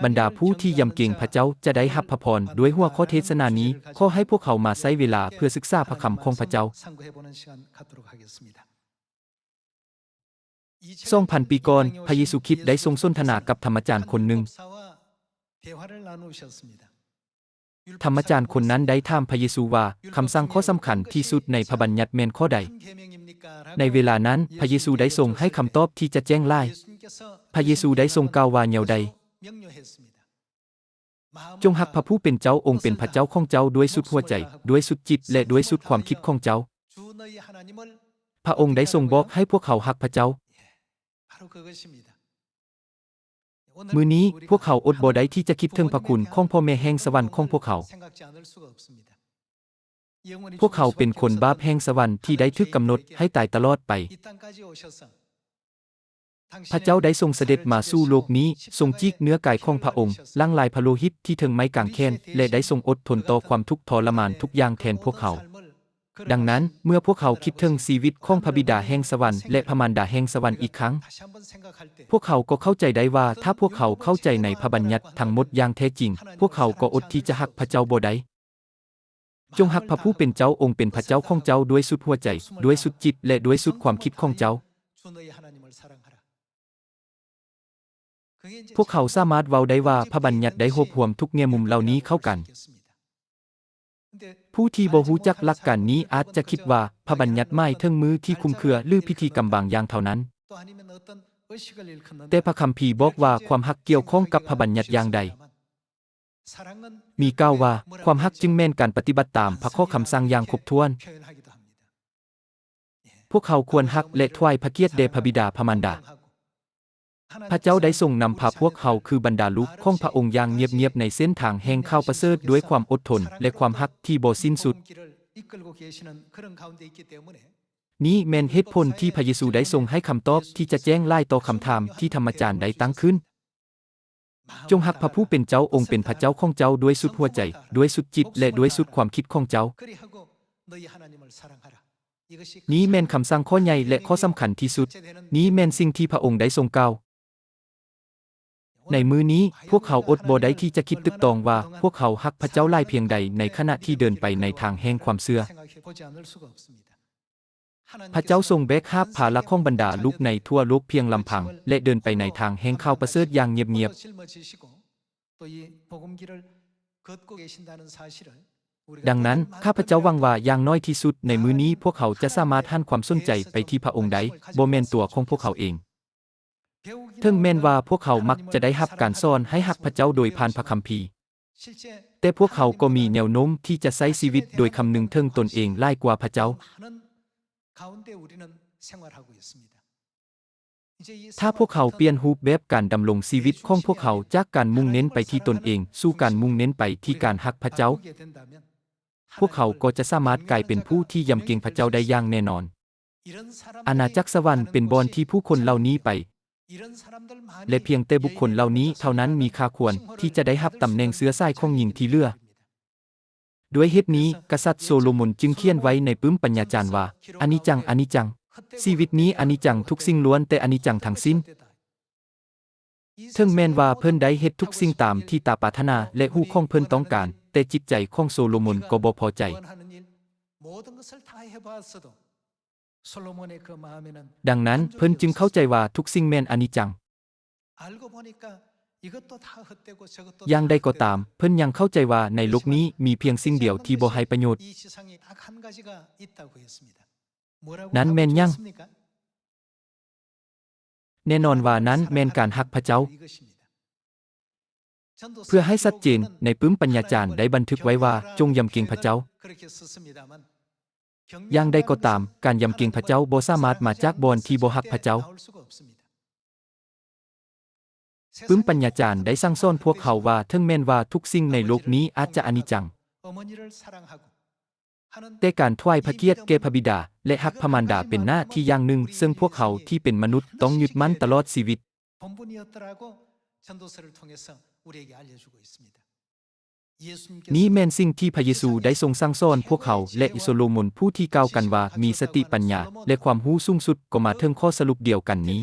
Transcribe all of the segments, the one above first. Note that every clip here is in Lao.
ບັນດາຜູ້ທີ່ຢຳເກງພະເຈົ້າຈະໄດ້ຮັບພະພອນ. ດ້ວຍຫົວຂໍ້ເທດສະໜານີ້, ຂໍໃຫ້ພວກເຮົາມາໃຊ້ເວລາເພື່ອສຶກສາພະຄຳຂອງພະເຈົ້າ. ສອງພັນປີກ່ອນ, ພະເຢຊູຄຣິດໄດ້ຊົງສົນທະນາກັບທຳມະຈານຄົນໜຶ່ງ. ທຳມະຈານຄົນນັ້ນໄດ້ຖາມພະເຢຊູວ່າ, ຄຳສັ່ງຂໍ້ສຳຄັນທີ່ສຸດໃນພະບັນຍັດແມ່ນຂໍ້ໃດ? ໃນເວລານັ້ນ, ພະເຢຊູໄດ້ຊົງໃຫ້ຄຳຕອບທີ່ຈະແຈ້ງຫຼາຍ. ພະເຢຊູໄດ້ຊົງກ່າວວ່າແນວໃດ? ຈົ່ງຮັກພະຜູ້ເປັນເຈົ້າອົງເປັນພະເຈົ້າຂອງເຈົ້າດ້ວຍສຸດຫົວໃຈ, ດ້ວຍສຸດຈິດ ແລະ ດ້ວຍສຸດຄວາມຄິດຂອງເຈົ້າ. ພະອົງໄດ້ຊົງບອກໃຫ້ພວກເຮົາຮັກພະເຈົ້າ. ມື້ນີ້, ພວກເຮົາອົດບໍ່ໄດ້ທີ່ຈະຄິດເຖິງພະຄຸນຂອງພໍ່ແມ່ແຫ່ງສະຫວັນຂອງພວກເຮົາ. ພວກເຮົາເປັນຄົນບາບແຫ່ງສະຫວັນທີ່ໄດ້ຖືກກຳນົດໃຫ້ຕາຍຕະຫຼອດໄປ. ພະເຈົ້າໄດ້ຊົງສະເດັດມາສູ່ໂລກນີ້, ຊົງຈີກເນື້ອກາຍຂອງພະອົງ, ຫຼັ່ງລາຍພະໂລຫິດທີ່ເທິງໄມ້ກາງແຂນ ແລະ ໄດ້ຊົງອົດທົນຕໍ່ຄວາມທຸກທໍລະມານທຸກຢ່າງແທນພວກເຮົາ. ດັ່ງນັ້ນ, ເມື່ອພວກເຮົາຄິດເຖິງຊີວິດຂອງພະບິດາແຫ່ງສະຫວັນ ແລະ ພະມານດາແຫ່ງສະຫວັນອີກຄັ້ງ, ພວກເຮົາກໍເຂົ້າໃຈໄດ້ວ່າ ຖ້າພວກເຮົາເຂົ້າໃຈໃນພະບັນຍັດທັງໝົດຢ່າງແທ້ຈິງ, ພວກເຮົາກໍອົດທີ່ຈະຮັກພະເຈົ້າບໍ່ໄດ້. ຈົ່ງຮັກພະຜູ້ເປັນເຈົ້າອົງເປັນພະເຈົ້າຂອງເຈົ້າດ້ວຍສຸດຫົວໃຈ, ດ້ວຍສຸດຈິດ ແລະ ດ້ວຍສຸດຄວາມຄິດຂອງເຈົ້າ. ພວກເຂົາສາມາດເວົ້າໄດ້ວ່າພະບັນຍັດໄດ້ຮວບຮວມທຸກແງ່ມຸມເຫຼົ່ານີ້ເຂົ້າກັນ. ຜູ້ທີ່ບໍ່ຮູ້ຈັກຫຼັກການນີ້ອາດຈະຄິດວ່າພະບັນຍັດໝາຍເຖິງມືທີ່ຄຸມເຄືອ ຫຼື ພິທີກຳບາງຢ່າງເທົ່ານັ້ນ. ແຕ່ພະຄຳພີບອກວ່າຄວາມຮັກກ່ຽວຂ້ອງກັບພະບັນຍັດຢ່າງໃດ? ມີກ່າວວ່າ, ຄວາມຮັກຈຶ່ງແມ່ນການປະຕິບັດຕາມພະຂໍ້ຄຳສັ່ງຢ່າງຄົບຖ້ວນ. ພວກເຮົາຄວນຮັກ ແລະ ຖວາຍພະກຽດແດ່ພະບິດາພະມານດາ. ພະເຈົ້າໄດ້ຊົງນຳພາພວກເຮົາຄືບັນດາລູກຂອງພະອົງຢ່າງງຽບໆໃນເສັ້ນທາງແຫ່ງຂ່າວປະເສີດດ້ວຍຄວາມອົດທົນ ແລະ ຄວາມຮັກທີ່ບໍ່ສິ້ນສຸດ. ນີ້ແມ່ນເຫດຜົນທີ່ພະເຢຊູໄດ້ຊົງໃຫ້ຄຳຕອບທີ່ຈະແຈ້ງຫຼາຍຕໍ່ຄຳຖາມທີ່ທຳມະຈານໄດ້ຕັ້ງຂຶ້ນ. ຈົ່ງຮັກພະຜູ້ເປັນເຈົ້າອົງເປັນພະເຈົ້າຂອງເຈົ້າດ້ວຍສຸດຫົວໃຈ, ດ້ວຍສຸດຈິດ ແລະ ດ້ວຍສຸດຄວາມຄິດຂອງເຈົ້າ. ນີ້ແມ່ນຄຳສັ່ງຂໍ້ໃຫຍ່ ແລະ ຂໍ້ສຳຄັນທີ່ສຸດ. ນີ້ແມ່ນສິ່ງທີ່ພະອົງໄດ້ຊົງກ່າວ. ໃນມື້ນີ້, ພວກເຮົາອົດບໍ່ໄດ້ທີ່ຈະຄິດຕຶກຕອງວ່າ ພວກເຮົາຮັກພະເຈົ້າຫຼາຍພຽງໃດໃນຂະນະທີ່ເດີນໄປໃນທາງແຫ່ງຄວາມເຊື່ອ. ພະເຈົ້າຊົງແບກຫາບພາລະຂອງບັນດາລູກໃນທົ່ວໂລກພຽງລຳພັງ ແລະ ເດີນໄປໃນທາງແຫ່ງຂ່າວປະເສີດຢ່າງງຽບໆ. ດັ່ງນັ້ນ, ຂ້າພະເຈົ້າຫວັງວ່າຢ່າງໜ້ອຍທີ່ສຸດໃນມື້ນີ້ພວກເຮົາຈະສາມາດຫັນຄວາມສົນໃຈໄປທີ່ພະອົງໄດ້, ບໍ່ແມ່ນຕົວຂອງພວກເຮົາເອງ. ເຖິງແມ່ນວ່າພວກເຮົາມັກຈະໄດ້ຮັບການສອນໃຫ້ຮັກພະເຈົ້າໂດຍຜ່ານພະຄຳພີ, ແຕ່ພວກເຮົາກໍມີແນວໂນ້ມທີ່ຈະໃຊ້ຊີວິດໂດຍຄຳນຶງເຖິງຕົນເອງຫຼາຍກວ່າພະເຈົ້າ. ຖ້າພວກເຮົາປ່ຽນຮູບແບບການດຳລົງຊີວິດຂອງພວກເຮົາຈາກການມຸ່ງເນັ້ນໄປທີ່ຕົນເອງສູ່ການມຸ່ງເນັ້ນໄປທີ່ການຮັກພະເຈົ້າ, ພວກເຮົາກໍຈະສາມາດກາຍເປັນຜູ້ທີ່ຢຳເກງພະເຈົ້າໄດ້ຢ່າງແນ່ນອນ. ອານາຈັກສະຫວັນເປັນບ່ອນທີ່ຜູ້ຄົນເຫຼົ່ານີ້ໄປ, ແລະ ພຽງແຕ່ບຸກຄົນເຫຼົ່ານີ້ເທົ່ານັ້ນມີຄ່າຄວນທີ່ຈະໄດ້ຮັບຕຳແໜ່ງເຊື້ອສາຍຂອງຍິງທີ່ເຫຼືອ. ດ້ວຍເຫດນີ້, ກະສັດໂຊໂລມົນຈຶ່ງຂຽນໄວ້ໃນປຶ້ມປັນຍາຈານວ່າ, ອະນິດຈັງ, ອະນິດຈັງ. ຊີວິດນີ້ອະນິດຈັງ, ທຸກສິ່ງລ້ວນແຕ່ອະນິດຈັງທັງສິ້ນ. ເຖິງແມ່ນວ່າເພິ່ນໄດ້ເຮັດທຸກສິ່ງຕາມທີ່ຕາປາດຖະໜາ ແລະ ຫູຂອງເພິ່ນຕ້ອງການ, ແຕ່ຈິດໃຈຂອງໂຊໂລມົນກໍບໍ່ພໍໃຈ. ດັ່ງນັ້ນ, ເພິ່ນຈຶ່ງເຂົ້າໃຈວ່າທຸກສິ່ງແມ່ນອະນິດຈັງ. ຢ່າງໃດກໍຕາມ, ເພິ່ນຍັງເຂົ້າໃຈວ່າໃນໂລກນີ້ມີພຽງສິ່ງດຽວທີ່ບໍ່ໃຫ້ປະໂຫຍດ. ນັ້ນແມ່ນຫຍັງ? ແນ່ນອນວ່ານັ້ນແມ່ນການຮັກພະເຈົ້າ. ເພື່ອໃຫ້ຊັດເຈນ, ໃນປຶ້ມປັນຍາຈານໄດ້ບັນທຶກໄວ້ວ່າ, ຈົ່ງຢຳເກງພະເຈົ້າ. ຢ່າງໃດກໍຕາມ, ການຢຳເກງພະເຈົ້າບໍ່ສາມາດມາຈາກບ່ອນທີ່ບໍ່ຮັກພະເຈົ້າ. ປຶ້ມປັນຍາຈານໄດ້ສັ່ງສອນພວກເຮົາວ່າ ເຖິງແມ່ນວ່າທຸກສິ່ງໃນໂລກນີ້ອາດຈະອະນິດຈັງ, ແຕ່ການຖວາຍພະກຽດແກ່ພະບິດາ ແລະ ຮັກພະມານດາເປັນໜ້າທີ່ຢ່າງໜຶ່ງ ເຊິ່ງພວກເຮົາທີ່ເປັນມະນຸດຕ້ອງຍຶດໝັ້ນຕະຫຼອດຊີວິດ. ນີ້ແມ່ນສິ່ງທີ່ພະເຢຊູໄດ້ຊົງສັ່ງສອນພວກເຮົາ ແລະ ໂຊໂລມົນຜູ້ທີ່ກ່າວກັນວ່າມີສະຕິປັນຍາ ແລະ ຄວາມຮູ້ສູງສຸດກໍມາເຖິງຂໍ້ສະຫຼຸບດຽວກັນນີ້.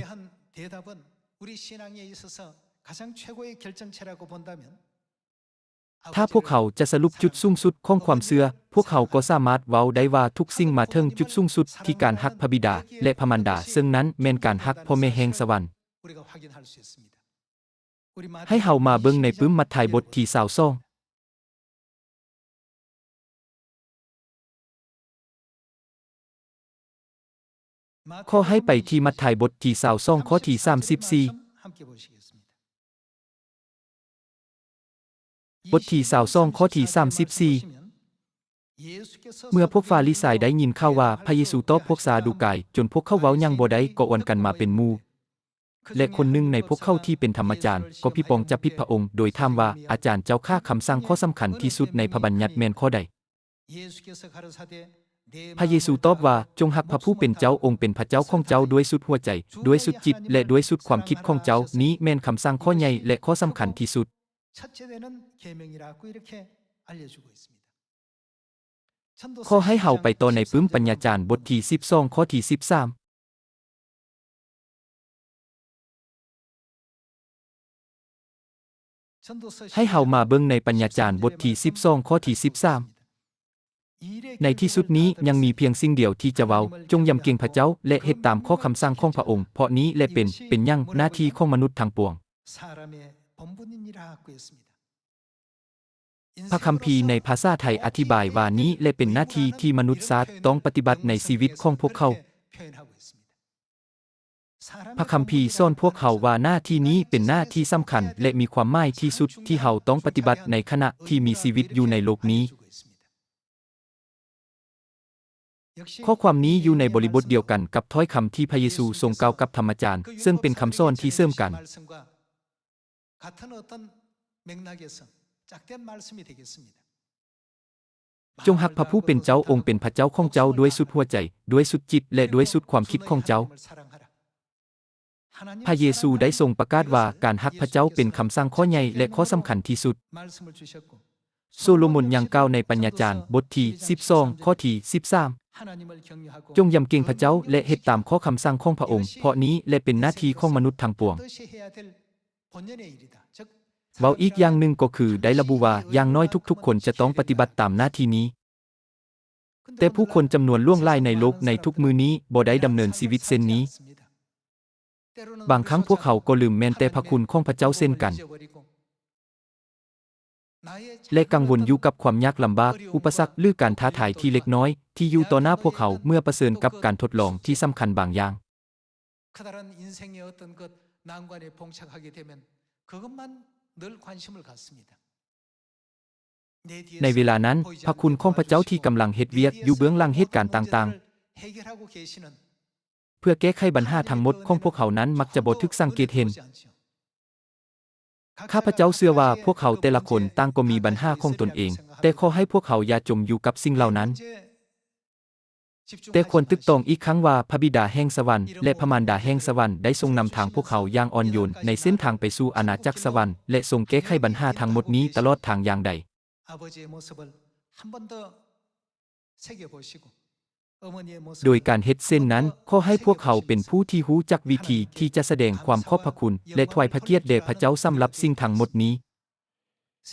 ຖ້າພວກເຮົາຈະສະຫຼຸບຈຸດສູງສຸດຂອງຄວາມເຊື່ອ, ພວກເຮົາກໍສາມາດເວົ້າໄດ້ວ່າທຸກສິ່ງມາເຖິງຈຸດສູງສຸດທີ່ການຮັກພະບິດາ ແລະ ພະມານດາ, ເຊິ່ງນັ້ນແມ່ນການຮັກພໍ່ແມ່ແຫ່ງສະຫວັນ. ໃຫ້ເຮົາມາເບິ່ງໃນປຶ້ມມັດທາຍບົດທີຊາວສອງ. ຂໍໃຫ້ໄປທີ່ມັດທາຍບົດທີຊາວສອງ ຂໍ້ທີສາມສິບສີ່. ບົດທີຊາວສອງ ຂໍ້ທີສາມສິບສີ່. ເມື່ອພວກຟາຣິສາຍໄດ້ຍິນຂ່າວວ່າພະເຢຊູຕອບພວກຊາດູກາຍ ຈົນພວກເຂົາເວົ້າຫຍັງບໍ່ໄດ້ ກໍອວນກັນມາເປັນໝູ່. ແລະ ຄົນໜຶ່ງໃນພວກເຂົາທີ່ເປັນທຳມະຈານ ກໍພິປອງຈັບຜິດພະອົງ ໂດຍຖາມວ່າ, ອາຈານເຈົ້າຂ້າ, ຄຳສັ່ງຂໍ້ສຳຄັນທີ່ສຸດໃນພະບັນຍັດແມ່ນຂໍ້ໃດ? ພະເຢຊູຕອບວ່າ, ຈົ່ງຮັກພະຜູ້ເປັນເຈົ້າອົງເປັນພະເຈົ້າຂອງເຈົ້າດ້ວຍສຸດຫົວໃຈ, ດ້ວຍສຸດຈິດ ແລະ ດ້ວຍສຸດຄວາມຄິດຂອງເຈົ້າ, ນີ້ແມ່ນຄຳສັ່ງຂໍ້ໃຫຍ່ ແລະ ຂໍ້ສຳຄັນທີ່ສຸດ. ຂໍໃຫ້ເຮົາໄປຕໍ່ໃນປຶ້ມປັນຍາຈານບົດທີສິບສອງ ຂໍ້ທີສິບສາມ. ໃຫ້ເຮົາມາເບິ່ງໃນປັນຍາຈານບົດທີສິບສອງ ຂໍ້ທີສິບສາມ. ໃນທີ່ສຸດນີ້ຍັງມີພຽງສິ່ງດຽວທີ່ຈະເວົ້າ, ຈົ່ງຢຳເກງພະເຈົ້າ ແລະ ເຮັດຕາມຂໍ້ຄຳສັ່ງຂອງພະອົງ, ເພາະນີ້ແຫຼະເປັນ, ເປັນຫຍັງ, ໜ້າທີ່ຂອງມະນຸດທັງປວງ. ພະຄຳພີໃນພາສາໄທອະທິບາຍວ່ານີ້ແຫຼະເປັນໜ້າທີ່ທີ່ມະນຸດຊາດຕ້ອງປະຕິບັດໃນຊີວິດຂອງພວກເຂົາ. ພະຄຳພີສອນພວກເຮົາວ່າໜ້າທີ່ນີ້ເປັນໜ້າທີ່ສຳຄັນ ແລະ ມີຄວາມໝາຍທີ່ສຸດທີ່ເຮົາຕ້ອງປະຕິບັດໃນຂະນະທີ່ມີຊີວິດຢູ່ໃນໂລກນີ້. ຂໍ້ຄວາມນີ້ຢູ່ໃນບໍລິບົດດຽວກັນກັບຖ້ອຍຄຳທີ່ພະເຢຊູຊົງກ່າວກັບທຳມະຈານ, ເຊິ່ງເປັນຄຳສອນທີ່ເສີມກັນ. ຈົ່ງຮັກພະຜູ້ເປັນເຈົ້າອົງເປັນພະເຈົ້າຂອງເຈົ້າດ້ວຍສຸດຫົວໃຈ, ດ້ວຍສຸດຈິດ ແລະ ດ້ວຍສຸດຄວາມຄິດຂອງເຈົ້າ. ພະເຢຊູໄດ້ຊົງປະກາດວ່າການຮັກພະເຈົ້າເປັນຄຳສັ່ງຂໍ້ໃຫຍ່ ແລະ ຂໍ້ສຳຄັນທີ່ສຸດ. ໂຊໂລມົນຍັງກ່າວໃນປັນຍາຈານບົດທີສິບສອງ ຂໍ້ທີສິບສາມ, ຈົ່ງຢຳເກງພະເຈົ້າ ແລະ ເຮັດຕາມຂໍ້ຄຳສັ່ງຂອງພະອົງ, ເພາະນີ້ແຫຼະເປັນໜ້າທີ່ຂອງມະນຸດທັງປວງ. ເວົ້າອີກຢ່າງໜຶ່ງກໍຄືໄດ້ລະບຸວ່າຢ່າງໜ້ອຍທຸກໆຄົນຈະຕ້ອງປະຕິບັດຕາມໜ້າທີ່ນີ້. ແຕ່ຜູ້ຄົນຈຳນວນຫຼວງຫຼາຍໃນໂລກໃນທຸກມື້ນີ້ບໍ່ໄດ້ດຳເນີນຊີວິດເຊັ່ນນີ້. ບາງຄັ້ງພວກເຮົາກໍລືມແມ່ນແຕ່ພະຄຸນຂອງພະເຈົ້າເຊັ່ນກັນ ແລະ ກັງວົນຢູ່ກັບຄວາມຍາກລຳບາກ, ອຸປະສັກ ຫຼື ການທ້າທາຍທີ່ເລັກນ້ອຍທີ່ຢູ່ຕໍ່ໜ້າພວກເຮົາເມື່ອປະເຊີນກັບການທົດລອງທີ່ສຳຄັນບາງຢ່າງ. ໃນເວລານັ້ນ, ພະຄຸນຂອງພະເຈົ້າທີ່ກຳລັງເຮັດວຽກຢູ່ເບື້ອງຫຼັງເຫດການຕ່າງໆ ເພື່ອແກ້ໄຂບັນຫາທັງໝົດຂອງພວກເຮົານັ້ນມັກຈະບໍ່ຖືກສັງເກດເຫັນ. ຂ້າພະເຈົ້າເຊື່ອວ່າພວກເຮົາແຕ່ລະຄົນຕ່າງກໍມີບັນຫາຂອງຕົນເອງ, ແຕ່ຂໍໃຫ້ພວກເຮົາຢ່າຈົມຢູ່ກັບສິ່ງເຫຼົ່ານັ້ນ, ແຕ່ຄວນຕຶກຕອງອີກຄັ້ງວ່າພະບິດາແຫ່ງສະຫວັນ ແລະ ພະມານດາແຫ່ງສະຫວັນໄດ້ຊົງນຳທາງພວກເຮົາຢ່າງອ່ອນໂຍນໃນເສັ້ນທາງໄປສູ່ອານາຈັກສະຫວັນ ແລະ ຊົງແກ້ໄຂບັນຫາທັງໝົດນີ້ຕະຫຼອດທາງຢ່າງໃດ. ໂດຍການເຮັດເຊັ່ນນັ້ນ, ຂໍໃຫ້ພວກເຮົາເປັນຜູ້ທີ່ຮູ້ຈັກວິທີທີ່ຈະສະແດງຄວາມຂອບພະຄຸນ ແລະ ຖວາຍພະກຽດແດ່ພະເຈົ້າສຳລັບສິ່ງທັງໝົດນີ້.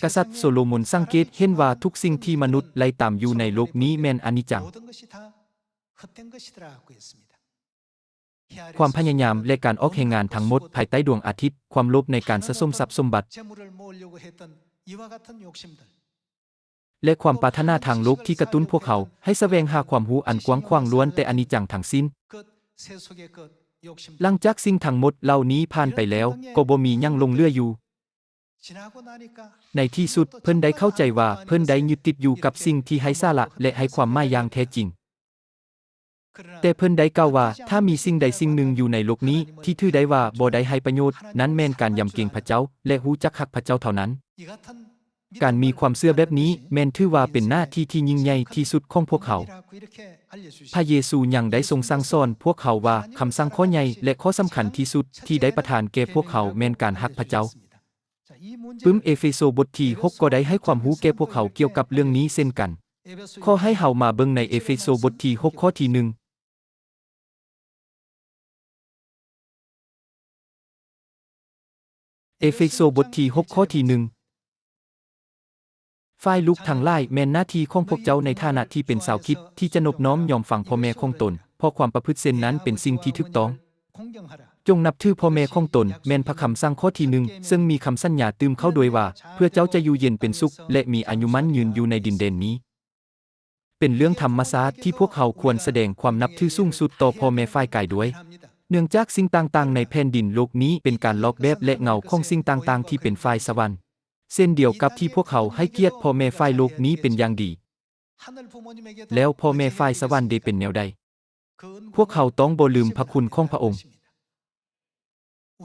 ກະສັດໂຊໂລມົນສັງເກດເຫັນວ່າທຸກສິ່ງທີ່ມະນຸດໄລ່ຕາມຢູ່ໃນໂລກນີ້ແມ່ນອະນິດຈັງ. ຄວາມພະຍາຍາມ ແລະ ການອອກແຮງງານທັງໝົດພາຍໃຕ້ດວງອາທິດ, ຄວາມໂລບໃນການສະສົມຊັບສົມບັດ ແລະ ຄວາມປາດຖະໜາທາງໂລກທີ່ກະຕຸ້ນພວກເຮົາໃຫ້ສະແຫວງຫາຄວາມຮູ້ອັນກວ້າງຂວາງລ້ວນແຕ່ອະນິດຈັງທັງສິ້ນ. ຫຼັງຈາກສິ່ງທັງໝົດເຫຼົ່ານີ້ຜ່ານໄປແລ້ວ, ກໍບໍ່ມີຫຍັງຫຼົງເຫຼືອຢູ່. ໃນທີ່ສຸດເພິ່ນໄດ້ເຂົ້າໃຈວ່າເພິ່ນໄດ້ຍຶດຕິດຢູ່ກັບສິ່ງທີ່ໄຮ້ສາລະ ແລະ ໄຮ້ຄວາມໝາຍຢ່າງແທ້ຈິງ. ແຕ່ເພິ່ນໄດ້ກ່າວວ່າ ຖ້າມີສິ່ງໃດສິ່ງໜຶ່ງຢູ່ໃນໂລກນີ້ທີ່ຖືໄດ້ວ່າບໍ່ໄດ້ໃຫ້ປະໂຫຍດ, ນັ້ນແມ່ນການຢຳເກງພະເຈົ້າ ແລະ ຮູ້ຈັກຮັກພະເຈົ້າເທົ່ານັ້ນ. ການມີຄວາມເຊື່ອແບບນີ້ແມ່ນຖືວ່າເປັນໜ້າທີ່ທີ່ຍິ່ງໃຫຍ່ທີ່ສຸດຂອງພວກເຮົາ. ພະເຢຊູຍັງໄດ້ຊົງສັ່ງສອນພວກເຮົາວ່າ ຄຳສັ່ງຂໍ້ໃຫຍ່ ແລະ ຂໍ້ສຳຄັນທີ່ສຸດທີ່ໄດ້ປະທານແກ່ພວກເຮົາແມ່ນການຮັກພະເຈົ້າ. ປຶ້ມເອເຟໂຊບົດທີຫົກກໍໄດ້ໃຫ້ຄວາມຮູ້ແກ່ພວກເຮົາກ່ຽວກັບເລື່ອງນີ້ເຊັ່ນກັນ. ຂໍໃຫ້ເຮົາມາເບິ່ງໃນເອເຟໂຊບົດທີຫົກ ຂໍ້ທີໜຶ່ງ. ເອເຟໂຊ ບົດທີຫົກ ຂໍ້ທີໜຶ່ງ ຝ່າຍລູກທັງຫຼາຍ, ແມ່ນໜ້າທີ່ຂອງພວກເຈົ້າໃນຖານະທີ່ເປັນຊາວຄຣິດ ທີ່ຈະນົບນ້ອມຍອມຟັງພໍ່ແມ່ຂອງຕົນ, ເພາະຄວາມປະພຶດເຊັ່ນນັ້ນເປັນສິ່ງທີ່ຖືກຕ້ອງ. ຈົ່ງນັບຖືພໍ່ແມ່ຂອງຕົນ, ແມ່ນພະຄຳສັ່ງຂໍ້ທີໜຶ່ງ, ເຊິ່ງມີຄຳສັນຍາຕື່ມເຂົ້າດ້ວຍວ່າ, ເພື່ອເຈົ້າຈະຢູ່ເຢັນເປັນສຸກ ແລະ ມີອາຍຸໝັ້ນຍືນຢູ່ໃນດິນແດນນີ້. ເປັນເລື່ອງທຳມະຊາດທີ່ພວກເຮົາຄວນສະແດງຄວາມນັບຖືສູງສຸດຕໍ່ພໍ່ແມ່ຝ່າຍກາຍດ້ວຍ, ເນື່ອງຈາກສິ່ງຕ່າງໆໃນແຜ່ນດິນໂລກນີ້ເປັນການລອກແບບ ແລະ ເງົາຂອງສິ່ງຕ່າງໆທີ່ເປັນຝ່າຍສະຫວັນ, ເຊັ່ນດຽວກັບທີ່ພວກເຮົາໃຫ້ກຽດພໍ່ແມ່ຝ່າຍໂລກນີ້ເປັນຢ່າງດີ. ແລ້ວພໍ່ແມ່ຝ່າຍສະຫວັນເດເປັນແນວໃດ? ພວກເຮົາຕ້ອງບໍ່ລືມພະຄຸນຂອງພະອົງ.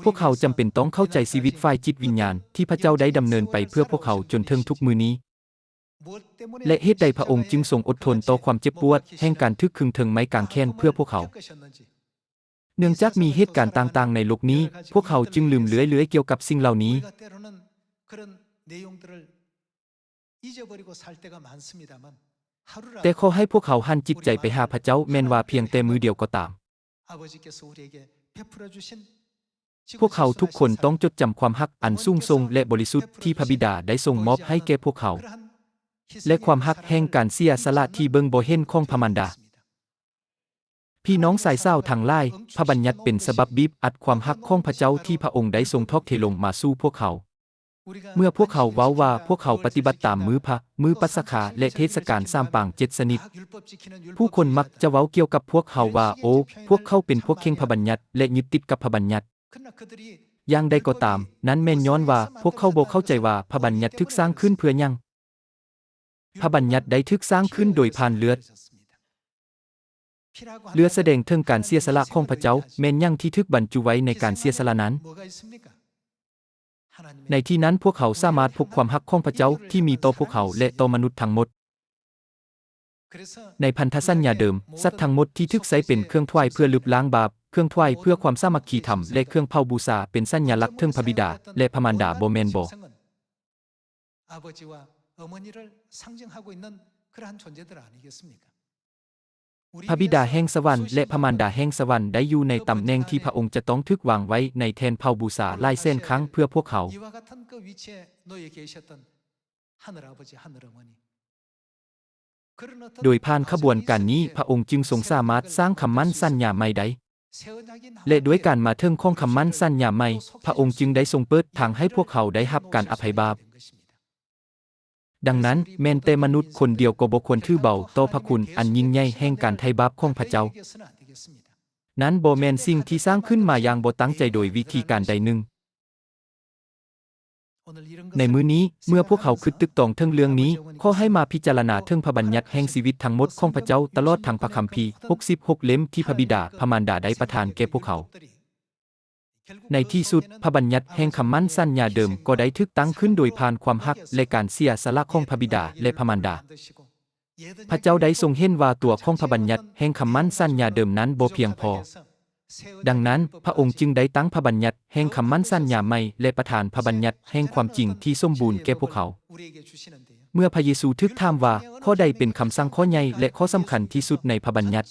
ພວກເຮົາຈຳເປັນຕ້ອງເຂົ້າໃຈຊີວິດຝ່າຍຈິດວິນຍານທີ່ພະເຈົ້າໄດ້ດຳເນີນໄປເພື່ອພວກເຮົາຈົນເຖິງທຸກມື້ນີ້ ແລະ ເຫດໃດພະອົງຈຶ່ງຊົງອົດທົນຕໍ່ຄວາມເຈັບປວດແຫ່ງການຖືກຂຶງເທິງໄມ້ກາງແຂນເພື່ອພວກເຮົາ? ເນື່ອງຈາກມີເຫດການຕ່າງໆໃນໂລກນີ້, ພວກເຮົາຈຶ່ງລືມເລື້ອຍໆກ່ຽວກັບສິ່ງເຫຼົ່ານີ້. 그런 내용들을 잊어버리고 살 때가 많습니다만, ແຕ່ຂໍໃຫ້ພວກເຮົາຫັນຈິດໃຈໄປຫາພະເຈົ້າ, ແມ່ນວ່າພຽງແຕ່ມື້ດຽວກໍຕາມ. 아버지께서 우리에게 베풀어 주신 ພວກເຮົາທຸກຄົນຕ້ອງຈົດຈຳຄວາມຮັກອັນສູງສົ່ງ ແລະ ບໍລິສຸດທີ່ພະບິດາໄດ້ຊົງມອບໃຫ້ແກ່ພວກເຮົາ, ແລະ ຄວາມຮັກແຫ່ງການເສຍສະຫຼະທີ່ເບິ່ງບໍ່ເຫັນຂອງພະມານດາ. ພີ່ນ້ອງຊາຍສາວທັງຫຼາຍ, ພະບັນຍັດເປັນສະບັບບີບອັດຄວາມຮັກຂອງພະເຈົ້າທີ່ພະອົງໄດ້ຊົງຖອກເທລົງມາສູ່ພວກເຮົາ. ເມື່ອພວກເຮົາເວົ້າວ່າພວກເຮົາປະຕິບັດຕາມມື້ພະ, ມື້ປັດສະຄາ ແລະ ເທດສະການສາມປາງເຈັດຊະນິດ, ຜູ້ຄົນມັກຈະເວົ້າກ່ຽວກັບພວກເຮົາວ່າ, ໂອ້, ພວກເຂົາເປັນພວກເຄັ່ງພະບັນຍັດ ແລະ ຍຶດຕິດກັບພະບັນຍັດ. ຢ່າງໃດກໍຕາມ, ນັ້ນແມ່ນຍ້ອນວ່າພວກເຂົາບໍ່ເຂົ້າໃຈວ່າພະບັນຍັດຖືກສ້າງຂຶ້ນເພື່ອຫຍັງ. ພະບັນຍັດໄດ້ຖືກສ້າງຂຶ້ນໂດຍຜ່ານເລືອດ. ເລືອດສະແດງເຖິງການເສຍສະຫຼະຂອງພະເຈົ້າ. ແມ່ນຫຍັງທີ່ຖືກບັນຈຸໄວ້ໃນການເສຍສະຫຼະນັ້ນ? ໃນທີ່ນັ້ນພວກເຮົາສາມາດພົບຄວາມຮັກຂອງພະເຈົ້າທີ່ມີຕໍ່ພວກເຮົາ ແລະ ຕໍ່ມະນຸດທັງໝົດ. ໃນພັນທະສັນຍາເດີມ, ສັດທັງໝົດທີ່ຖືກໃຊ້ເປັນເຄື່ອງຖວາຍເພື່ອລຶບລ້າງບາບ, ເຄື່ອງຖວາຍເພື່ອຄວາມສາມັກຄີທຳ ແລະ ເຄື່ອງເຜົາບູຊາເປັນສັນຍາລັກເຖິງພະບິດາ ແລະ ພະມານດາ, ບໍ່ແມ່ນບໍ? 아버지와 어머니를 상징하고 있는 그러한 존재들 아니겠습니까? ພະບິດາແຫ່ງສະຫວັນ ແລະ ພະມານດາແຫ່ງສະຫວັນໄດ້ຢູ່ໃນຕຳແໜ່ງທີ່ພະອົງຈະຕ້ອງຖືກວາງໄວ້ໃນແທ່ນເຜົາບູຊາຫຼາຍແສນຄັ້ງເພື່ອພວກເຮົາ. 이와 같은 그 위치에 놓여 계셨던 하늘 아버지, 하늘 어머니. ໂດຍຜ່ານຂະບວນການນີ້, ພະອົງຈຶ່ງຊົງສາມາດສ້າງຄຳໝັ້ນສັນຍາໃໝ່ໄດ້. ແລະ ດ້ວຍການມາເຖິງຂອງຄຳໝັ້ນສັນຍາໃໝ່, ພະອົງຈຶ່ງໄດ້ຊົງເປີດທາງໃຫ້ພວກເຮົາໄດ້ຮັບການອະໄພບາບ. ດັ່ງນັ້ນ, ແມ່ນແຕ່ມະນຸດຄົນດຽວກໍບໍ່ຄວນຖືເບົາຕໍ່ພະຄຸນອັນຍິ່ງໃຫຍ່ແຫ່ງການໄຖ່ບາບຂອງພະເຈົ້າ. ນັ້ນບໍ່ແມ່ນສິ່ງທີ່ສ້າງຂຶ້ນມາຢ່າງບໍ່ຕັ້ງໃຈໂດຍວິທີການໃດໜຶ່ງ. ໃນມື້ນີ້, ເມື່ອພວກເຮົາຄິດຕຶກຕອງເຖິງເລື່ອງນີ້, ຂໍໃຫ້ມາພິຈາລະນາເຖິງພະບັນຍັດແຫ່ງຊີວິດທັງໝົດຂອງພະເຈົ້າ, ຕະຫຼອດທັງພະຄຳພີຫົກສິບຫົກເຫຼັ້ມທີ່ພະບິດາ, ພະມານດາໄດ້ປະທານແກ່ພວກເຮົາ. ໃນທີ່ສຸດ, ພະບັນຍັດແຫ່ງຄຳໝັ້ນສັນຍາເດີມກໍໄດ້ຖືກຕັ້ງຂຶ້ນໂດຍຜ່ານຄວາມຮັກ ແລະ ການເສຍສະຫຼະຂອງພະບິດາ ແລະ ພະມານດາ. ພະເຈົ້າໄດ້ຊົງເຫັນວ່າຕົວຂອງພະບັນຍັດແຫ່ງຄຳໝັ້ນສັນຍາເດີມນັ້ນບໍ່ພຽງພໍ. ດັ່ງນັ້ນ, ພະອົງຈຶ່ງໄດ້ຕັ້ງພະບັນຍັດແຫ່ງຄຳໝັ້ນສັນຍາໃໝ່ ແລະ ປະທານພະບັນຍັດແຫ່ງຄວາມຈິງທີ່ສົມບູນແກ່ພວກເຮົາ. ເມື່ອພະເຢຊູຖືກຖາມວ່າ, ຂໍ້ໃດເປັນຄຳສັ່ງຂໍ້ໃຫຍ່ ແລະ ຂໍ້ສຳຄັນທີ່ສຸດໃນພະບັນຍັດ?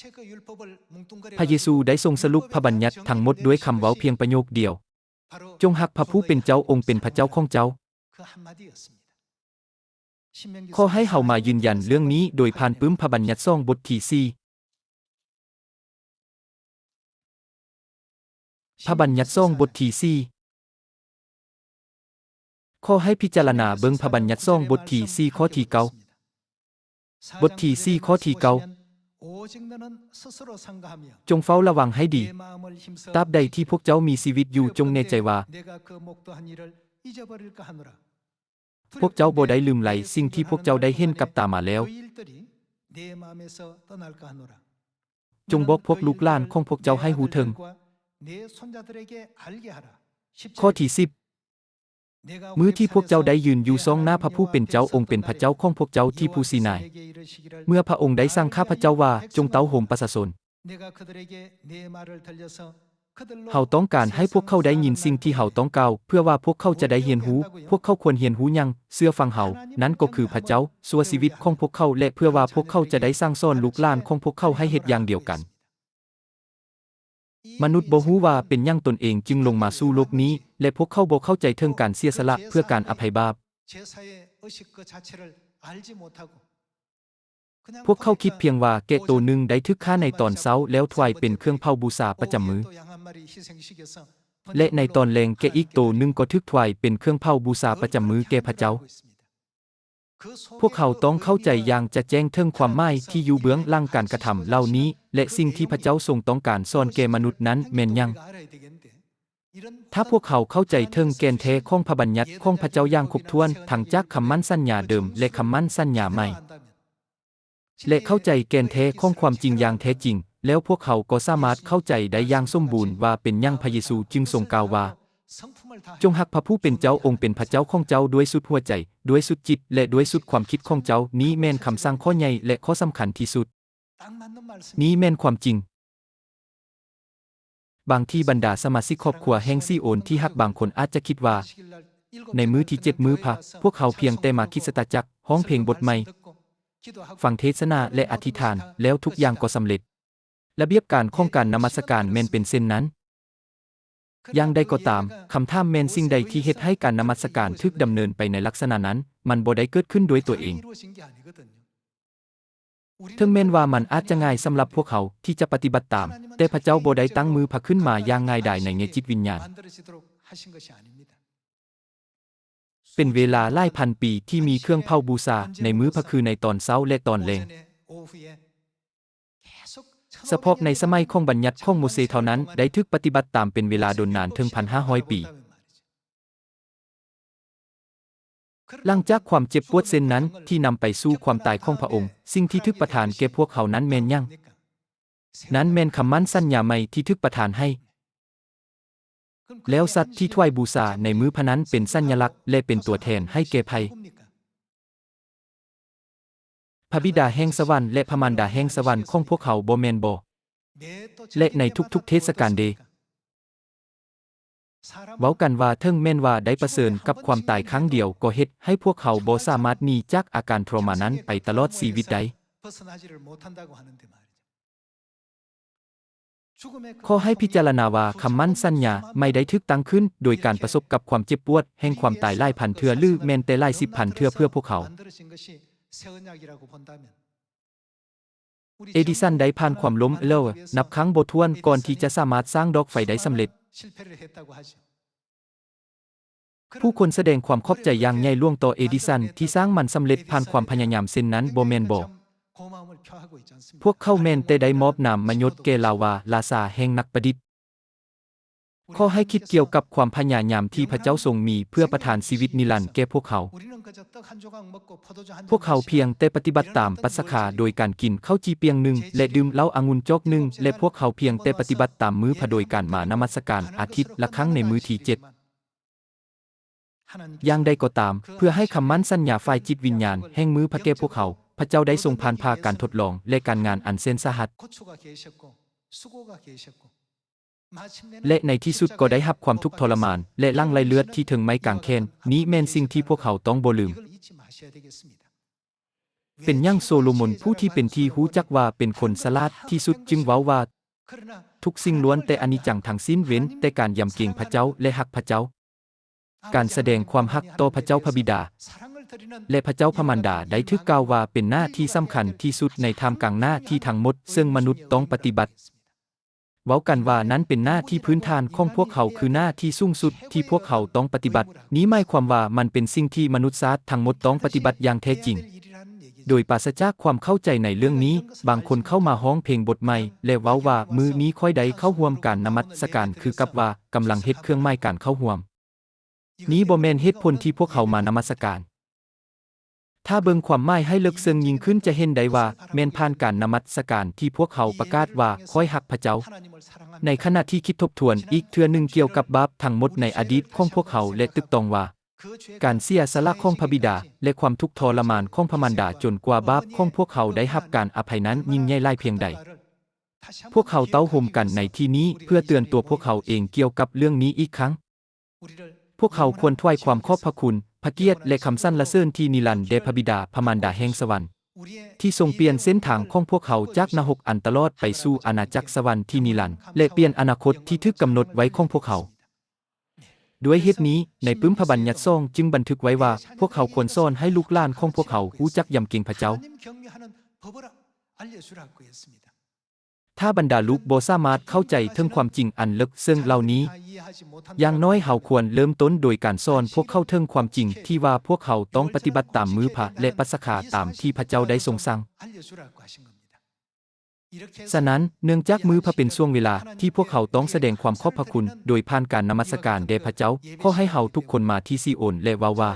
ພະເຢຊູໄດ້ຊົງສະຫຼຸບພະບັນຍັດທັງໝົດດ້ວຍຄຳເວົ້າພຽງປະໂຫຍກດຽວ, ຈົ່ງຮັກພະຜູ້ເປັນເຈົ້າອົງເປັນພະເຈົ້າຂອງເຈົ້າ. ຂໍໃຫ້ເຮົາມາຢືນຢັນເລື່ອງນີ້ໂດຍຜ່ານປຶ້ມພະບັນຍັດສອງບົດທີສີ່. ພະບັນຍັດສອງບົດທີສີ່. ຂໍໃຫ້ພິຈາລະນາເບິ່ງພະບັນຍັດສອງບົດທີສີ່ ຂໍ້ທີເກົ້າ. ບົດທີສີ່ ຂໍ້ທີເກົ້າ. ຈົ່ງເຝົ້າລະວັງໃຫ້ດີ. ຕາບໃດທີ່ພວກເຈົ້າມີຊີວິດຢູ່, ຈົ່ງແນ່ໃຈວ່າ ພວກເຈົ້າບໍ່ໄດ້ລືມໄຫຼສິ່ງທີ່ພວກເຈົ້າໄດ້ເຫັນກັບຕາມາແລ້ວ. ຈົ່ງບອກພວກລູກຫຼານຂອງພວກເຈົ້າໃຫ້ຮູ້ເຖິງ. ຂໍ້ທີສິບ. ມື້ທີ່ພວກເຈົ້າໄດ້ຢືນຢູ່ສ່ອງໜ້າພະຜູ້ເປັນເຈົ້າອົງເປັນພະເຈົ້າຂອງພວກເຈົ້າທີ່ພູຊີນາຍ, ເມື່ອພະອົງໄດ້ສັ່ງຂ້າພະເຈົ້າວ່າ, ຈົ່ງເຕົ້າໂຮມປະຊາຊົນ. ເຮົາຕ້ອງການໃຫ້ພວກເຂົາໄດ້ຍິນສິ່ງທີ່ເຮົາຕ້ອງກ່າວ, ເພື່ອວ່າພວກເຂົາຈະໄດ້ຮຽນຮູ້. ພວກເຂົາຄວນຮຽນຮູ້ຫຍັງ? ເຊື່ອຟັງເຮົາ, ນັ້ນກໍຄືພະເຈົ້າ. ຊົ່ວຊີວິດຂອງພວກເຂົາ, ແລະ ເພື່ອວ່າພວກເຂົາຈະໄດ້ສັ່ງສອນລູກຫຼານຂອງພວກເຂົາໃຫ້ເຮັດຢ່າງດຽວກັນ. ມະນຸດບໍ່ຮູ້ວ່າເປັນຫຍັງຕົນເອງຈຶ່ງລົງມາສູ່ໂລກນີ້ ແລະ ພວກເຂົາບໍ່ເຂົ້າໃຈເຖິງການເສຍສະຫຼະເພື່ອການອະໄພບາບ. ພວກເຂົາຄິດພຽງວ່າແກະໂຕໜຶ່ງໄດ້ຖືກຂ້າໃນຕອນເຊົ້າແລ້ວຖວາຍເປັນເຄື່ອງເຜົາບູຊາປະຈຳມື້ ແລະ ໃນຕອນແລງແກະອີກໂຕໜຶ່ງກໍຖືກຖວາຍເປັນເຄື່ອງເຜົາບູຊາປະຈຳມື້ແກ່ພະເຈົ້າ. ພວກເຮົາຕ້ອງເຂົ້າໃຈຢ່າງຈະແຈ້ງເຖິງຄວາມໝາຍທີ່ຢູ່ເບື້ອງຫຼັງການກະທຳເຫຼົ່ານີ້ ແລະ ສິ່ງທີ່ພະເຈົ້າຊົງຕ້ອງການສອນແກ່ມະນຸດນັ້ນແມ່ນຫຍັງ. ຖ້າພວກເຮົາເຂົ້າໃຈເຖິງແກ່ນແທ້ຂອງພະບັນຍັດຂອງພະເຈົ້າຢ່າງຄົບຖ້ວນ ທັງຈາກຄຳໝັ້ນສັນຍາເດີມ ແລະ ຄຳໝັ້ນສັນຍາໃໝ່ ແລະ ເຂົ້າໃຈແກ່ນແທ້ຂອງຄວາມຈິງຢ່າງແທ້ຈິງ, ແລ້ວພວກເຮົາກໍສາມາດເຂົ້າໃຈໄດ້ຢ່າງສົມບູນວ່າເປັນຫຍັງພະເຢຊູຈຶ່ງຊົງກ່າວວ່າ, ຈົ່ງຮັກພະຜູ້ເປັນເຈົ້າອົງເປັນພະເຈົ້າຂອງເຈົ້າດ້ວຍສຸດຫົວໃຈ, ດ້ວຍສຸດຈິດ ແລະ ດ້ວຍສຸດຄວາມຄິດຂອງເຈົ້າ. ນີ້ແມ່ນຄຳສັ່ງຂໍ້ໃຫຍ່ ແລະ ຂໍ້ສຳຄັນທີ່ສຸດ. ນີ້ແມ່ນຄວາມຈິງ. ບາງທີບັນດາສະມາຊິກຄອບຄົວແຫ່ງຊີໂອນທີ່ຮັກບາງຄົນອາດຈະຄິດວ່າ, ໃນມື້ທີເຈັດມື້ພະ, ພວກເຮົາພຽງແຕ່ມາຄຣິສຕະຈັກ, ຮ້ອງເພງບົດໃໝ່, ຟັງເທດສະໜາ ແລະ ອະທິຖານ, ແລ້ວທຸກຢ່າງກໍສຳເລັດ. ລະບຽບການຂອງການນະມັດສະການແມ່ນເປັນເຊັ່ນນັ້ນ. ຢ່າງໃດກໍຕາມ, ຄຳຖາມແມ່ນສິ່ງໃດທີ່ເຮັດໃຫ້ການນະມັດສະການຖືກດຳເນີນໄປໃນລັກສະນະນັ້ນ? ມັນບໍ່ໄດ້ເກີດຂຶ້ນດ້ວຍຕົວເອງ. ເຖິງແມ່ນວ່າມັນອາດຈະງ່າຍສຳລັບພວກເຮົາທີ່ຈະປະຕິບັດຕາມ, ແຕ່ພະເຈົ້າບໍ່ໄດ້ຕັ້ງມື້ພະຂຶ້ນມາຢ່າງງ່າຍດາຍໃນແງ່ຈິດວິນຍານ. ເປັນເວລາຫຼາຍພັນປີທີ່ມີເຄື່ອງເຜົາບູຊາໃນມື້ພະຄືໃນຕອນເຊົ້າ ແລະ ຕອນແລງ. ສະເພາະໃນສະໄໝຂອງບັນຍັດຂອງໂມເຊເທົ່ານັ້ນ ໄດ້ຖືກປະຕິບັດຕາມເປັນເວລາດົນນານເຖິງພັນຫ້າຮ້ອຍປີ. ຫຼັງຈາກຄວາມເຈັບປວດເຊັ່ນນັ້ນທີ່ນຳໄປສູ່ຄວາມຕາຍຂອງພະອົງ, ສິ່ງທີ່ຖືກປະທານແກ່ພວກເຮົານັ້ນແມ່ນຫຍັງ? ນັ້ນແມ່ນຄຳໝັ້ນສັນຍາໃໝ່ທີ່ຖືກປະທານໃຫ້. ແລ້ວສັດທີ່ຖວາຍບູຊາໃນມື້ພະນັ້ນເປັນສັນຍະລັກ ແລະ ເປັນຕົວແທນໃຫ້ແກ່ໃຜ? ພະບິດາແຫ່ງສະຫວັນ ແລະ ພະມານດາແຫ່ງສະຫວັນຂອງພວກເຮົາບໍ່ແມ່ນບໍ? ແລະ ໃນທຸກໆເທດສະການເດ. ເວົ້າກັນວ່າເຖິງແມ່ນວ່າໄດ້ປະເຊີນກັບຄວາມຕາຍຄັ້ງດຽວ ກໍເຮັດໃຫ້ພວກເຮົາບໍ່ສາມາດໜີຈາກອາການທໍລະມານນັ້ນໄປຕະຫຼອດຊີວິດໄດ້. ຂໍໃຫ້ພິຈາລະນາວ່າຄຳໝັ້ນສັນຍາໃໝ່ໄດ້ຖືກຕັ້ງຂຶ້ນໂດຍການປະສົບກັບຄວາມເຈັບປວດແຫ່ງຄວາມຕາຍຫຼາຍພັນເທື່ອ ຫຼື ແມ່ນແຕ່ຫຼາຍສິບພັນເທື່ອເພື່ອພວກເຮົາ. ເອດິສັນໄດ້ຜ່ານຄວາມລົ້ມເຫຼວນັບຄັ້ງບໍ່ຖ້ວນກ່ອນທີ່ຈະສາມາດສ້າງດອກໄຟໄດ້ສຳເລັດ. ຜູ້ຄົນສະແດງຄວາມຂອບໃຈຢ່າງໃຫຍ່ຫຼວງຕໍ່ເອດິສັນທີ່ສ້າງມັນສຳເລັດຜ່ານຄວາມພະຍາຍາມເຊັ່ນນັ້ນບໍ່ແມ່ນບໍ? ພວກເຂົາແມ່ນແຕ່ໄດ້ມອບນາມມະຍົດແກ່ລາວວ່າລາຊາແຫ່ງນັກປະດິດ. ຂໍໃຫ້ຄິດກ່ຽວກັບຄວາມພະຍາຍາມທີ່ພະເຈົ້າຊົງມີເພື່ອປະທານຊີວິດນິລັນແກ່ພວກເຮົາ. ພວກເຮົາພຽງແຕ່ປະຕິບັດຕາມປັດສະຄາໂດຍການກິນເຂົ້າຈີ່ປ່ຽງໜຶ່ງ ແລະ ດື່ມເຫຼົ້າອະງຸ່ນຈອກໜຶ່ງ ແລະ ພວກເຮົາພຽງແຕ່ປະຕິບັດຕາມມື້ພະໂດຍການມານະມັດສະການອາທິດລະຄັ້ງໃນມື້ທີເຈັດ. ຢ່າງໃດກໍຕາມ, ເພື່ອໃຫ້ຄຳໝັ້ນສັນຍາຝ່າຍຈິດວິນຍານແຫ່ງມື້ພະແກ່ພວກເຮົາ, ພະເຈົ້າໄດ້ຊົງຜ່ານຜ່າການທົດລອງ ແລະ ການງານອັນແສນສາຫັດ. ແລະ ໃນທີ່ສຸດກໍໄດ້ຮັບຄວາມທຸກທໍລະມານ ແລະ ຫຼັ່ງໄຫຼເລືອດທີ່ເທິງໄມ້ກາງແຂນ. ນີ້ແມ່ນສິ່ງທີ່ພວກເຮົາຕ້ອງບໍ່ລືມ. ເປັນຫຍັງໂຊໂລມົນຜູ້ທີ່ເປັນທີ່ຮູ້ຈັກວ່າເປັນຄົນສະຫຼາດທີ່ສຸດຈຶ່ງເວົ້າວ່າ, ທຸກສິ່ງລ້ວນແຕ່ອະນິດຈັງທັງສິ້ນ ເວັ້ນແຕ່ການຢຳເກງພະເຈົ້າ ແລະ ຮັກພະເຈົ້າ. ການສະແດງຄວາມຮັກຕໍ່ພະເຈົ້າພະບິດາ ແລະ ພະເຈົ້າພະມານດາໄດ້ຖືກກ່າວວ່າເປັນໜ້າທີ່ສຳຄັນທີ່ສຸດໃນທ່າມກາງໜ້າທີ່ທັງໝົດເຊິ່ງມະນຸດຕ້ອງປະຕິບັດ. ເວົ້າກັນວ່ານັ້ນເປັນໜ້າທີ່ພື້ນຖານຂອງພວກເຮົາ ຄືໜ້າທີ່ສູງສຸດທີ່ພວກເຮົາຕ້ອງປະຕິບັດ. ນີ້ໝາຍຄວາມວ່າມັນເປັນສິ່ງທີ່ມະນຸດຊາດທັງໝົດຕ້ອງປະຕິບັດຢ່າງແທ້ຈິງ. ໂດຍປາສະຈາກຄວາມເຂົ້າໃຈໃນເລື່ອງນີ້, ບາງຄົນເຂົ້າມາຮ້ອງເພງບົດໃໝ່ ແລະ ເວົ້າວ່າ, ມື້ນີ້ຂ້ອຍໄດ້ເຂົ້າຮ່ວມການນະມັດສະການ ຄືກັບວ່າກຳລັງເຮັດເຄື່ອງໝາຍການເຂົ້າຮ່ວມ. ນີ້ບໍ່ແມ່ນເຫດຜົນທີ່ພວກເຮົາມານະມັດສະການ. ຖ້າເບິ່ງຄວາມໝາຍໃຫ້ເລິກເຊິ່ງຍິ່ງຂຶ້ນ ຈະເຫັນໄດ້ວ່າແມ່ນຜ່ານການນະມັດສະການທີ່ພວກເຮົາປະກາດວ່າ ຂ້ອຍຮັກພະເຈົ້າ, ໃນຂະນະທີ່ຄິດທົບທວນອີກເທື່ອໜຶ່ງກ່ຽວກັບບາບທັງໝົດໃນອະດີດຂອງພວກເຮົາ ແລະ ຕຶກຕອງວ່າ ການເສຍສະຫຼະຂອງພະບິດາ ແລະ ຄວາມທຸກທໍລະມານຂອງພະມານດາ ຈົນກວ່າບາບຂອງພວກເຮົາໄດ້ຮັບການອະໄພນັ້ນຍິ່ງໃຫຍ່ຫຼາຍພຽງໃດ. ພວກເຮົາເຕົ້າໂຮມກັນໃນທີ່ນີ້ເພື່ອເຕືອນຕົວພວກເຮົາເອງກ່ຽວກັບເລື່ອງນີ້ອີກຄັ້ງ. ພວກເຮົາຄວນຖວາຍຄວາມຂອບພະຄຸນ, ພະກຽດ ແລະ ຄຳສັນລະເສີນທີ່ນິລັນແດ່ພະບິດາພະມານດາແຫ່ງສະຫວັນ. ທີ່ຊົງປ່ຽນເສັ້ນທາງຂອງພວກເຮົາຈາກນະຮົກອັນຕະຫຼອດໄປສູ່ອານາຈັກສະຫວັນທີ່ນິລັນ ແລະ ປ່ຽນອະນາຄົດທີ່ຖືກກຳນົດໄວ້ຂອງພວກເຮົາ. ດ້ວຍເຫດນີ້, ໃນປຶ້ມພະບັນຍັດສອງຈຶ່ງບັນທຶກໄວ້ວ່າ ພວກເຮົາຄວນສອນໃຫ້ລູກຫຼານຂອງພວກເຮົາຮູ້ຈັກຢຳເກງພະເຈົ້າ. ຖ້າບັນດາລູກບໍ່ສາມາດເຂົ້າໃຈເຖິງຄວາມຈິງອັນເລິກເຊິ່ງເຫຼົ່ານີ້, ຢ່າງໜ້ອຍເຮົາຄວນເລີ່ມຕົ້ນໂດຍການສອນພວກເຂົາເຖິງຄວາມຈິງທີ່ວ່າພວກເຂົາຕ້ອງປະຕິບັດຕາມມື້ພະ ແລະ ປັດສະຄາຕາມທີ່ພະເຈົ້າໄດ້ຊົງສັ່ງ. ສະນັ້ນ, ເນື່ອງຈາກມື້ພະເປັນຊ່ວງເວລາທີ່ພວກເຮົາຕ້ອງສະແດງຄວາມຂອບພະຄຸນໂດຍຜ່ານການນະມັດສະການແດ່ພະເຈົ້າ, ຂໍໃຫ້ເຮົາທຸກຄົນມາທີ່ຊີໂອນ ແລະ ເວົ້າວ່າ,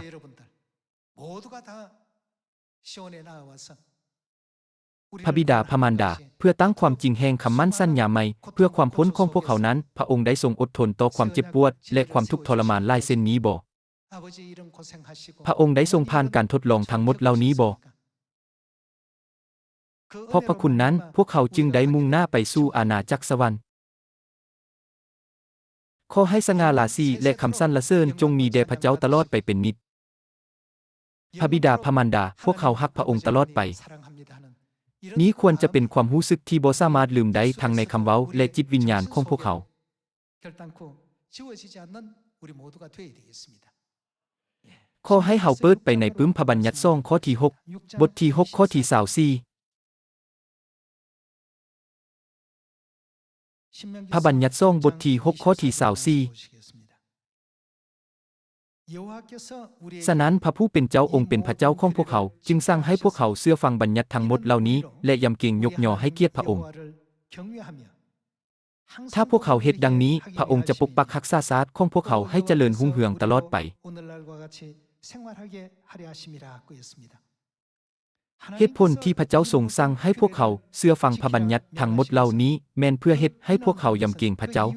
ພະບິດາພະມານດາ, ເພື່ອຕັ້ງຄວາມຈິງແຫ່ງຄຳໝັ້ນສັນຍາໃໝ່, ເພື່ອຄວາມພົ້ນຂອງພວກເຮົານັ້ນ, ພະອົງໄດ້ຊົງອົດທົນຕໍ່ຄວາມເຈັບປວດ ແລະ ຄວາມທຸກທໍລະມານຫຼາຍເຊັ່ນນີ້ບໍ? ພະອົງໄດ້ຊົງຜ່ານການທົດລອງທັງໝົດເຫຼົ່ານີ້ບໍ? ຂອບພະຄຸນນັ້ນ, ພວກເຮົາຈຶ່ງໄດ້ມຸ່ງໜ້າໄປສູ່ອານາຈັກສະຫວັນ. ຂໍໃຫ້ສະຫງ່າລາສີ ແລະ ຄຳສັນລະເສີນຈົ່ງມີແດ່ພະເຈົ້າຕະຫຼອດໄປເປັນນິດ. ພະບິດາພະມານດາ, ພວກເຮົາຮັກພະອົງຕະຫຼອດໄປ. ນີ້ຄວນຈະເປັນຄວາມຮູ້ສຶກທີ່ບໍ່ສາມາດລືມໄດ້ທັງໃນຄຳເວົ້າ ແລະ ຈິດວິນຍານຂອງພວກເຮົາ. ຂໍໃຫ້ເຮົາເປີດໄປໃນປຶ້ມພະບັນຍັດສອງ ຂໍ້ທີຫົກ, ບົດທີຫົກ ຂໍ້ທີຊາວສີ່. ພະບັນຍັດສອງ ບົດທີຫົກ ຂໍ້ທີຊາວສີ່. ສະນັ້ນ, ພະຜູ້ເປັນເຈົ້າອົງເປັນພະເຈົ້າຂອງພວກເຮົາ, ຈຶ່ງສັ່ງໃຫ້ພວກເຮົາເຊື່ອຟັງບັນຍັດທັງໝົດເຫຼົ່ານີ້ ແລະ ຢຳເກງຍົກຍໍໃຫ້ກຽດພະອົງ. ຖ້າພວກເຮົາເຮັດດັ່ງນີ້, ພະອົງຈະປົກປັກຮັກສາຊາດຂອງພວກເຮົາໃຫ້ຈະເລີນຮຸ່ງເຮືອງຕະຫຼອດໄປ. ເຫດຜົນທີ່ພະເຈົ້າຊົງສັ່ງໃຫ້ພວກເຮົາເຊື່ອຟັງພະບັນຍັດທັງໝົດເຫຼົ່ານີ້ ແມ່ນເພື່ອເຮັດໃຫ້ພວກເຮົາຢຳເກງພະເຈົ້າ.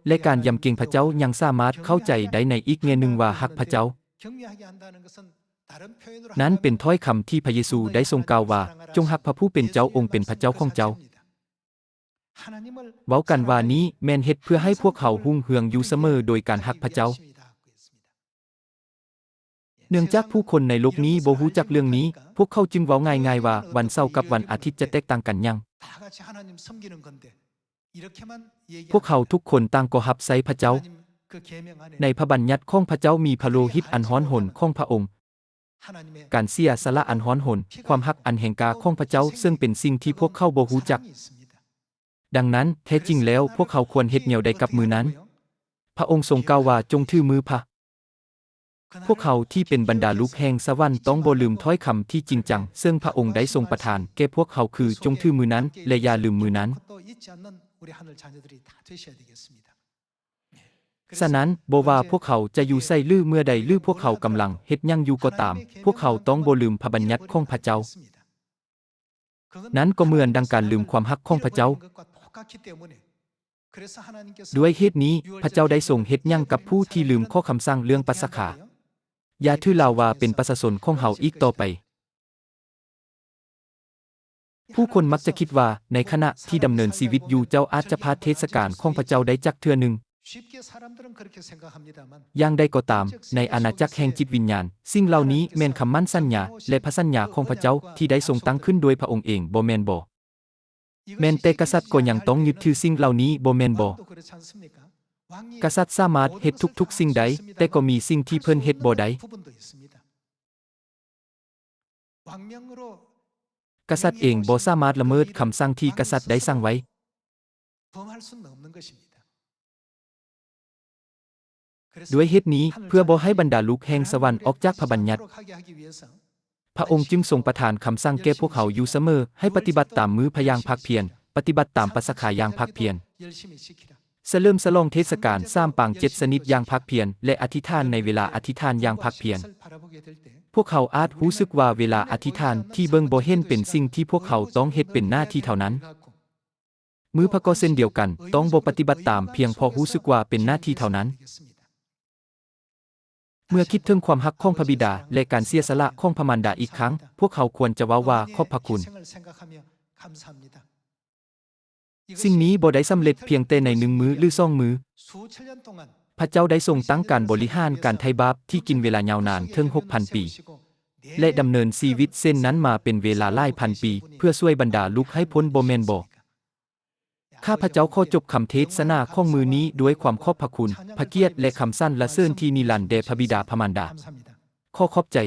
ແລະ ການຢຳເກງພະເຈົ້າຍັງສາມາດເຂົ້າໃຈໄດ້ໃນອີກແງ່ໜຶ່ງວ່າຮັກພະເຈົ້າ. ນັ້ນເປັນຖ້ອຍຄຳທີ່ພະເຢຊູໄດ້ຊົງກ່າວວ່າ, ຈົ່ງຮັກພະຜູ້ເປັນເຈົ້າອົງເປັນພະເຈົ້າຂອງເຈົ້າ. ເວົ້າກັນວ່ານີ້ແມ່ນເຮັດເພື່ອໃຫ້ພວກເຮົາຮຸ່ງເຮືອງຢູ່ສະເໝີໂດຍການຮັກພະເຈົ້າ. ເນື່ອງຈາກຜູ້ຄົນໃນໂລກນີ້ບໍ່ຮູ້ຈັກເລື່ອງນີ້, ພວກເຂົາຈຶ່ງເວົ້າງ່າຍໆວ່າ ວັນເສົາກັບວັນອາທິດຈະແຕກຕ່າງກັນຫຍັງ? ພວກເຮົາທຸກຄົນຕ່າງກໍຮັບໃຊ້ພະເຈົ້າ. ໃນພະບັນຍັດຂອງພະເຈົ້າມີພະໂລຫິດອັນຮ້ອນຮົນຂອງພະອົງ, ການເສຍສະຫຼະອັນຮ້ອນຮົນ, ຄວາມຮັກອັນແຮງກ້າຂອງພະເຈົ້າ, ເຊິ່ງເປັນສິ່ງທີ່ພວກເຂົາບໍ່ຮູ້ຈັກ. ດັ່ງນັ້ນ, ແທ້ຈິງແລ້ວ, ພວກເຮົາຄວນເຮັດແນວໃດກັບມື້ນັ້ນ? ພະອົງຊົງກ່າວວ່າ, ຈົ່ງຖືມືພະ. ພວກເຮົາທີ່ເປັນບັນດາລູກແຫ່ງສະຫວັນຕ້ອງບໍ່ລືມຖ້ອຍຄຳທີ່ຈິງຈັງ ເຊິ່ງພະອົງໄດ້ຊົງປະທານແກ່ພວກເຮົາ, ຄື, ຈົ່ງຖືມືນັ້ນ ແລະ ຢ່າລືມມື້ນັ້ນ. ສະນັ້ນ, ບໍ່ວ່າພວກເຮົາຈະຢູ່ໃສ ຫຼື ເມື່ອໃດ ຫຼື ພວກເຮົາກຳລັງເຮັດຫຍັງຢູ່ກໍຕາມ, ພວກເຮົາຕ້ອງບໍ່ລືມພະບັນຍັດຂອງພະເຈົ້າ. ນັ້ນກໍເໝືອນດັ່ງການລືມຄວາມຮັກຂອງພະເຈົ້າ. ດ້ວຍເຫດນີ້, ພະເຈົ້າໄດ້ຊົງເຮັດຫຍັງກັບຜູ້ທີ່ລືມຂໍ້ຄຳສັ່ງເລື່ອງປັດສະຄາ? ຢ່າຖືລາວວ່າເປັນປະຊາຊົນຂອງເຮົາອີກຕໍ່ໄປ. ຜູ້ຄົນມັກຈະຄິດວ່າ ໃນຂະນະທີ່ດຳເນີນຊີວິດຢູ່, ເຈົ້າອາດຈະພາດເທດສະການຂອງພະເຈົ້າໄດ້ຈັກເທື່ອໜຶ່ງ. ຢ່າງໃດກໍຕາມ, ໃນອານາຈັກແຫ່ງຈິດວິນຍານ, ສິ່ງເຫຼົ່ານີ້ແມ່ນຄຳໝັ້ນສັນຍາ ແລະ ພະສັນຍາຂອງພະເຈົ້າທີ່ໄດ້ຊົງຕັ້ງຂຶ້ນດ້ວຍພະອົງເອງ, ບໍ່ແມ່ນບໍ? ແມ່ນແຕ່ກະສັດກໍຍັງຕ້ອງຍຶດຖືສິ່ງເຫຼົ່ານີ້, ບໍ່ແມ່ນບໍ? ກະສັດສາມາດເຮັດທຸກໆສິ່ງໄດ້, ແຕ່ກໍມີສິ່ງທີ່ເພິ່ນເຮັດບໍ່ໄດ້. ກະສັດເອງບໍ່ສາມາດລະເມີດຄຳສັ່ງທີ່ກະສັດໄດ້ສັ່ງໄວ້. ດ້ວຍເຫດນີ້, ເພື່ອບໍ່ໃຫ້ບັນດາລູກແຫ່ງສະຫວັນອອກຈາກພະບັນຍັດ, ພະອົງຈຶ່ງຊົງປະທານຄຳສັ່ງແກ່ພວກເຮົາຢູ່ສະເໝີ ໃຫ້ປະຕິບັດຕາມມື້ພະຢ່າງພາກພຽນ, ປະຕິບັດຕາມປັດສະຄາຢ່າງພາກພຽນ, ສະເຫຼີມສະຫຼອງເທດສະການສາມປາງເຈັດຊະນິດຢ່າງພາກພຽນ ແລະ ອະທິຖານໃນເວລາອະທິຖານຢ່າງພາກພຽນ. ພວກເຮົາອາດຮູ້ສຶກວ່າເວລາອະທິຖານທີ່ເບິ່ງບໍ່ເຫັນເປັນສິ່ງທີ່ພວກເຮົາຕ້ອງເຮັດເປັນໜ້າທີ່ເທົ່ານັ້ນ. ມື້ພະກໍເຊັ່ນດຽວກັນ, ຕ້ອງບໍ່ປະຕິບັດຕາມພຽງເພາະຮູ້ສຶກວ່າເປັນໜ້າທີ່ເທົ່ານັ້ນ. ເມື່ອຄິດເຖິງຄວາມຮັກຂອງພະບິດາ ແລະ ການເສຍສະຫຼະຂອງພະມານດາອີກຄັ້ງ, ພວກເຮົາຄວນຈະເວົ້າວ່າຂອບພະຄຸນ. ສິ່ງນີ້ບໍ່ໄດ້ສຳເລັດພຽງແຕ່ໃນໜຶ່ງມື້ ຫຼື ສອງມື້. ພະເຈົ້າໄດ້ຊົງຕັ້ງການບໍລິຫານການໄຖ່ບາບທີ່ກິນເວລາຍາວນານເຖິງຫົກພັນປີ. ແລະ ດຳເນີນຊີວິດເຊັ່ນນັ້ນມາເປັນເວລາຫຼາຍພັນປີ ເພື່ອຊ່ວຍບັນດາລູກໃຫ້ພົ້ນ ບໍ່ແມ່ນບໍ? ຂ້າພະເຈົ້າຂໍຈົບຄຳເທດສະໜາຂອງມື້ນີ້ດ້ວຍຄວາມຂອບພະຄຸນ, ພະກຽດ ແລະ ຄຳສັນລະເສີນທີ່ນິລັນແດ່ພະບິດາພະມານດາ. ຂໍຂອບໃຈ.